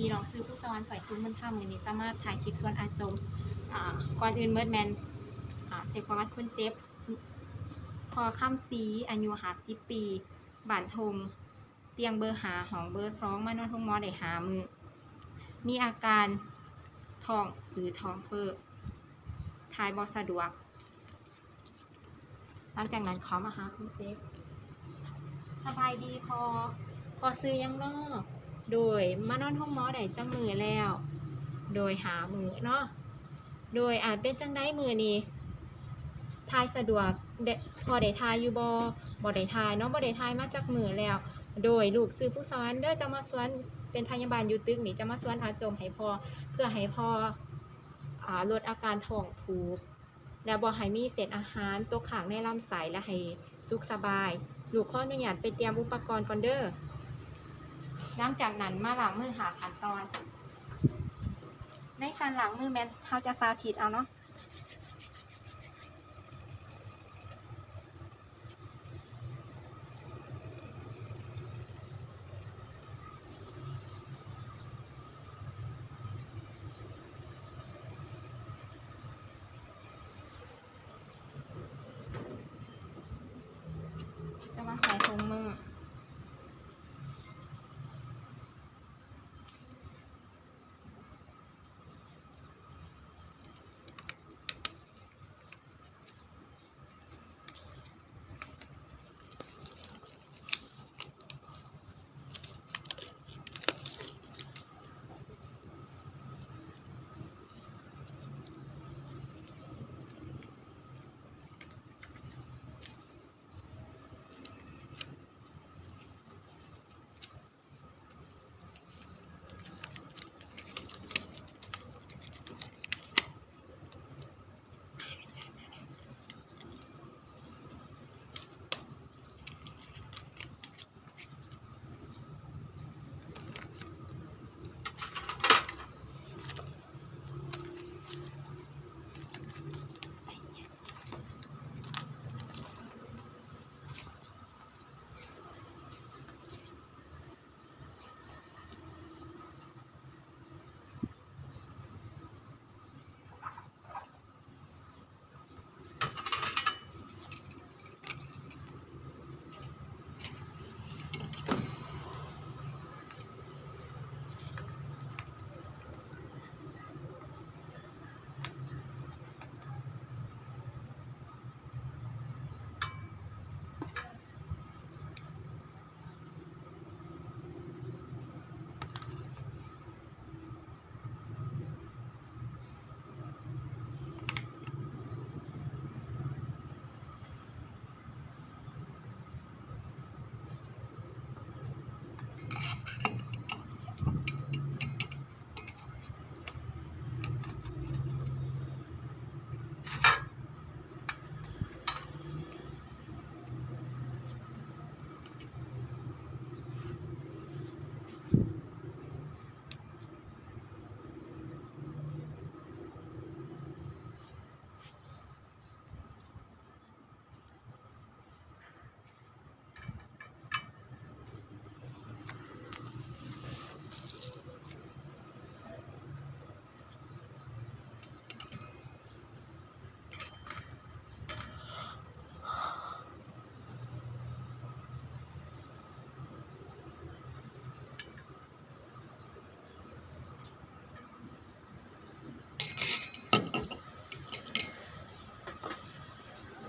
ພີ່ນ້ອງ ຊື່ພູສະຫວັນ ສວຍສຸມບຸນທຳ. ມື້ນີ້ຈະມາຖ່າຍຄລິບສວນອາຈົມ. ອາ ກ່ອນອື່ນໝົດແມ່ນ ອາ ເຊັກປະຫວັດຄົນເຈັບ. ພໍ່ຄຳສີ ອາຍຸຫ້າສິບປີ ບ້ານທົ່ງ ຕຽງເບີຫ້າ ຫ້ອງເບີສອງ ມານອນໂຮງໝໍໄດ້ຫ້າມື້ ມີອາການທ້ອງ ຫຼື ທ້ອງເຟີ້ ຖ່າຍບໍ່ສະດວກ. ຫຼັງຈາກນັ້ນເຂົ້າມາຫາຄົນເຈັບ. ສະບາຍດີພໍ່ ພໍ່ຊື່ຫຍັງນໍ? ໂດຍ ມານອນໂຮງໝໍໄດ້ຈັກມື້ແລ້ວ? ໂດຍ ຫ້າມື້ເນາະ. ໂດຍ ອາ ເປັນຈັ່ງໃດມື້ນີ້ ຖ່າຍສະດວກ ໄດ້ ພໍໄດ້ຖ່າຍຢູ່ບໍ່? ບໍ່ໄດ້ຖ່າຍເນາະ ບໍ່ໄດ້ຖ່າຍມາຈັກມື້ແລ້ວ. ໂດຍ ລູກຊື່ພູສະຫວັນເດີ ຈະມາສວນ ເປັນພະຍາບານຢູ່ຕຶກນີ້ ຈະມາສວນອາຈົມໃຫ້ພໍ່ ເພື່ອໃຫ້ພໍ່ ອາ ລົດອາການທ້ອງຜູກ ແລະ ບໍ່ໃຫ້ມີເສດອາຫານຕົກຄ້າງໃນລຳໄສ້ ແລະ ໃຫ້ສຸກສະບາຍ. ລູກຂໍອະນຸຍາດໄປຕຽມອຸປະກອນກ່ອນເດີ. ຫຼັງຈາກນັ້ນມາລ້າງມືຫ້າຂັ້ນຕອນ. ໃນການລ້າງມືແມ່ນເຮົາຈະສາທິດເອົາເນາະ. ຈະມາໃສ່ຖົງມື.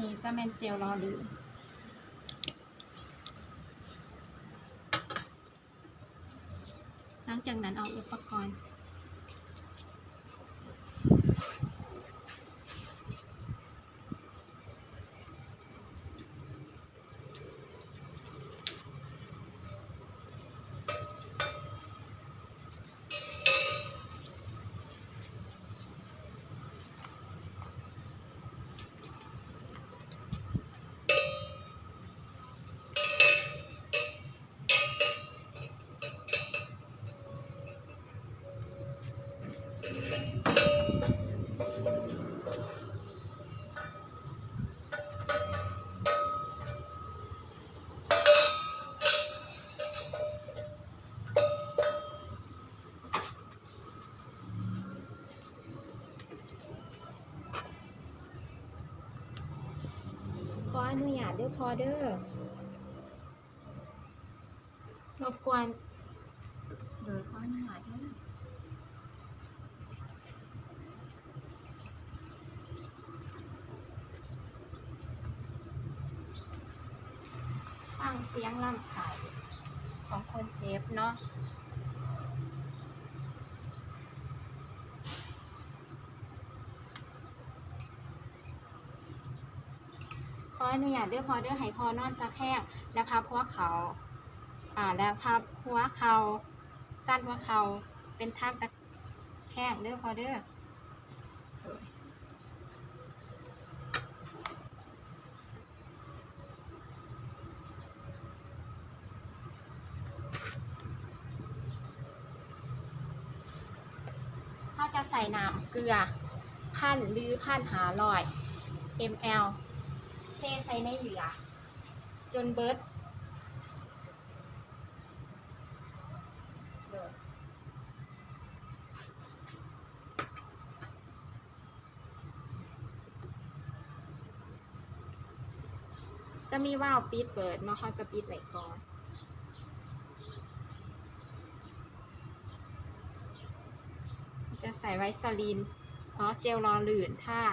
ນີ້ຈະແມ່ນເຈວຫຼໍ່ລື່ນ. ຫຼັງຈາກນັ້ນເອົາອຸປະກອນ. ອະນຸຍາດເດີພໍ່ເດີ ລົບກວນ ໂດຍຂໍອະນຸຍາດເດີ. ຟັງສຽງລຳໄສ້ຂອງຄົນເຈັບເນາະ. ຂໍອະນຸຍາດເດີພໍ່ເດີ ໃຫ້ພໍ່ນອນຕະແຄງ ແລະພັບຫົວເຂົ່າ ອາ ແລະພັບຫົວເຂົ່າ ຊັນຫົວເຂົ່າເປັນທາງຕະແຄງເດີພໍ່ເດີ. ເຮົາຈະໃສ່ນ້ຳເກືອພັນ ຫຼື ພັນຫ້າຮ້ອຍເອັມແອລ ເທໃສ່ໃນເຫຍື່ອຈົນເບິດ. ຈະມີວາວປິດເປີດເນາະ ເຮົາຈະປິດໄວ້ກ່ອນ. ຈະໃສ່ໄວສະລີນເນາະ ເຈວຫຼໍ່ລື່ນທາ.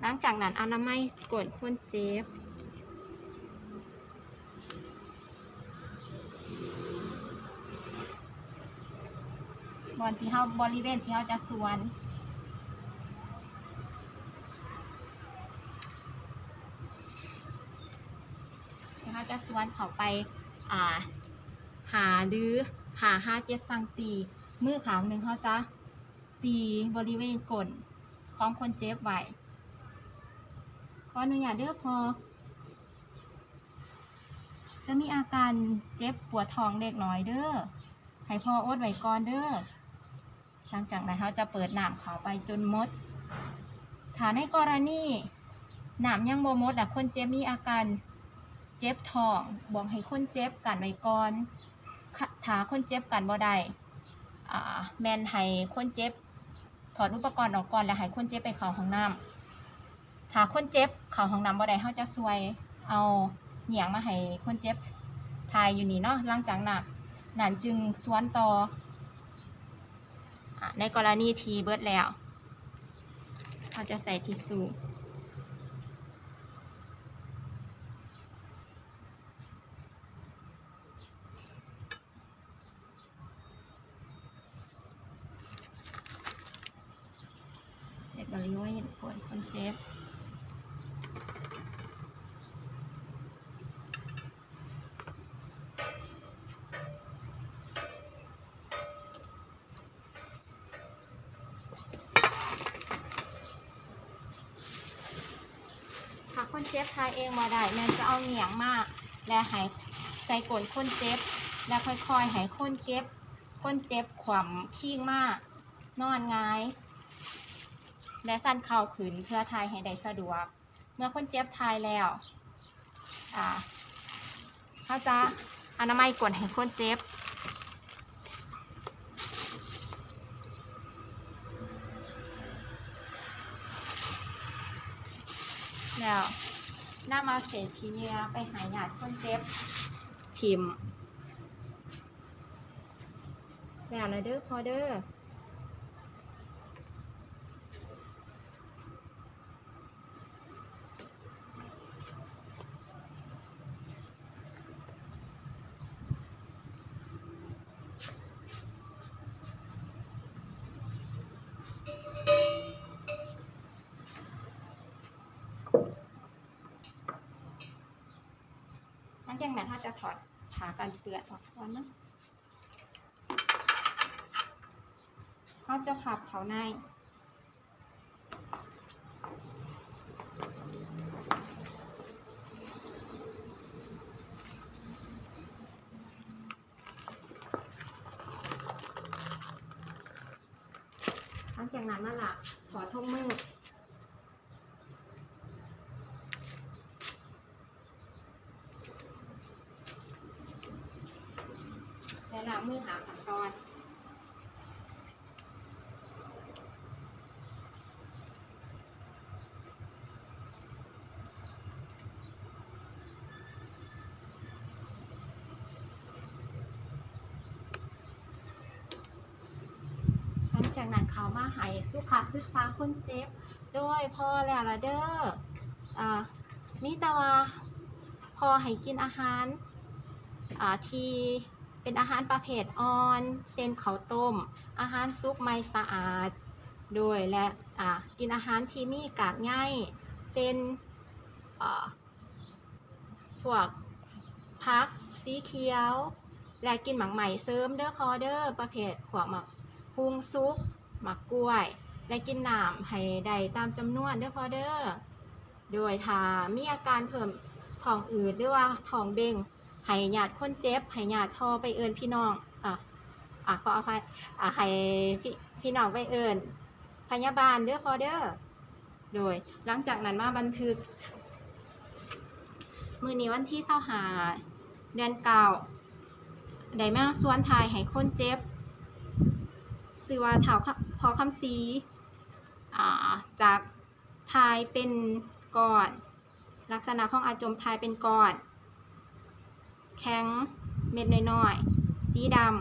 ຫຼັງຈາກນັ້ນ ອະນາໄມກົ້ນຄົນເຈັບ ບ່ອນທີ່ເຮົາ ບໍລິເວນທີ່ເຮົາຈະສ່ວນ ທີ່ເຮົາຈະສ່ວນເຂົ້າໄປ ອ່າ ຫ້າ ຫຼື ຫ້າຫາເຈັດຊັງຕີ. ມືຂ້າງໜຶ່ງເຮົາຈະຕີບໍລິເວນກົ້ນຂອງຄົນເຈັບໄວ້. ຂໍອະນຸຍາດເດີພໍ່. ຈະມີອາການເຈັບປວດທ້ອງເລັກນ້ອຍເດີ ໃຫ້ພໍ່ອົດໄວ້ກ່ອນເດີ. ຫຼັງຈາກນັ້ນເຮົາຈະເປີດນ້ຳເຂົ້າໄປຈົນໝົດ. ຖ້າໃນກໍລະນີນ້ຳຍັງບໍ່ໝົດ ແລະ ຄົນເຈັບມີອາການເຈັບທ້ອງ, ບອກໃຫ້ຄົນເຈັບກັ້ນໄວ້ກ່ອນ. ຖ້າຄົນເຈັບກັ້ນບໍ່ໄດ້ ອາ ແມ່ນໃຫ້ຄົນເຈັບ ຖອດອຸປະກອນອອກກ່ອນ ແລະ ໃຫ້ຄົນເຈັບໄປເຂົ້າຫ້ອງນ້ຳ. ຖ້າຄົນເຈັບເຂົ້າຫ້ອງນ້ຳບໍ່ໄດ້ ເຮົາຈະຊ່ວຍເອົາຫຍ້ຽງມາໃຫ້ຄົນເຈັບຖ່າຍຢູ່ນີ້ເນາະ. ຫຼັງຈາກນັ້ນ ນັ້ນຈຶ່ງສ່ວນຕໍ່. ອາ ໃນກໍລະນີທີ່ເບິດແລ້ວ ເຮົາຈະໃສ່ທິດຊູ. ເຮັດບໍລິເວນກົ້ນຄົນເຈັບ. ຖ້າຄົນເຈັບຖ່າຍເອງບໍ່ໄດ້ ແມ່ນຈະເອົາຫຍ້ຽງມາ ແລະ ໃຫ້ໃສ່ກົ້ນຄົນເຈັບ ແລະ ຄ່ອຍໆໃຫ້ຄົນເຈັບ ຄົນເຈັບຂວ້ຳຄີງມາ ນອນຫງາຍ ແລະ ຊັນເຂົ່າຂຶ້ນ ເພື່ອຖ່າຍໃຫ້ໄດ້ສະດວກ. ເມື່ອຄົນເຈັບຖ່າຍແລ້ວ ອາ ເຮົາຈະອະນາໄມກົ້ນໃຫ້ຄົນເຈັບ ແລ້ວນຳເອົາເສດຂີ້ເຫຍື້ອໄປໃຫ້ຍາດຄົນເຈັບຖິ້ມ. ແລ້ວລະເດີພໍ່ເດີ. ເ ຫຼັງຈາກນັ້ນເຮົາຈະຖອດຜ້າກັນເປື້ອນອອກກ່ອນເນາະ. ເຮົາຈະພັບເຂົ້າໃນ. ຫຼັງຈາກນັ້ນມາລະຖອດຖົງມື ແລະລ້າງມືຫ້າຂັ້ນຕອນ. ຫຼັງຈາກນັ້ນເຂົ້າມາໃຫ້ສຸຂະສຶກສາຄົນເຈັບ. ໂດຍພໍແລ້ວລະເດີ ອາ ມີແຕ່ວ່າພໍໃຫ້ກິນອາຫານ ອາ ທີ່ເປັນອາຫານປະເພດອ່ອນ ເຊັ່ນ ເຂົ້າຕົ້ມ, ອາຫານສຸກໃໝ່ສະອາດ ໂດຍ ແລະ ອາ ກິນອາຫານທີ່ມີກາກໃຍ ເຊັ່ນ ອາ ພວກຜັກສີຂຽວ ແລະ ກິນໝາກໄມ້ເສີມເດີພໍ່ເດີ ປະເພດພວກໝາກຫຸ່ງສຸກ, ໝາກກ້ວຍ ແລະ ກິນນ້ຳໃຫ້ໄດ້ຕາມຈຳນວນເດີພໍ່ເດີ. ໂດຍ ຖ້າມີອາການເພີ່ມທ້ອງອືດ ຫຼືວ່າທ້ອງເບັ່ງ ໃຫ້ຍາດຄົນເຈັບ ໃຫ້ຍາດພໍ່ໄປເອີ້ນພີ່ນ້ອງ ອາ ອາ ຂໍອະໄພ ອາ ໃຫ້ພີ່ ພີ່ນ້ອງໄປເອີ້ນພະຍາບານເດີພໍ່ເດີ. ໂດຍ ຫຼັງຈາກນັ້ນມາບັນທຶກ ມື້ນີ້ວັນທີຊາວຫ້າ ເດືອນເກົ້າ ໄດ້ມາສວນຖ່າຍໃຫ້ຄົນເຈັບ ຊື່ວ່າທ້າວ ຄ- ພໍ່ຄຳສີ ອາ ຈາກ ຖ່າຍເປັນກ້ອນ ລັກສະນະຂອງອາຈົມຖ່າຍເປັນກ້ອນ ແຂງ ເມັດນ້ອຍໆ ສີດຳ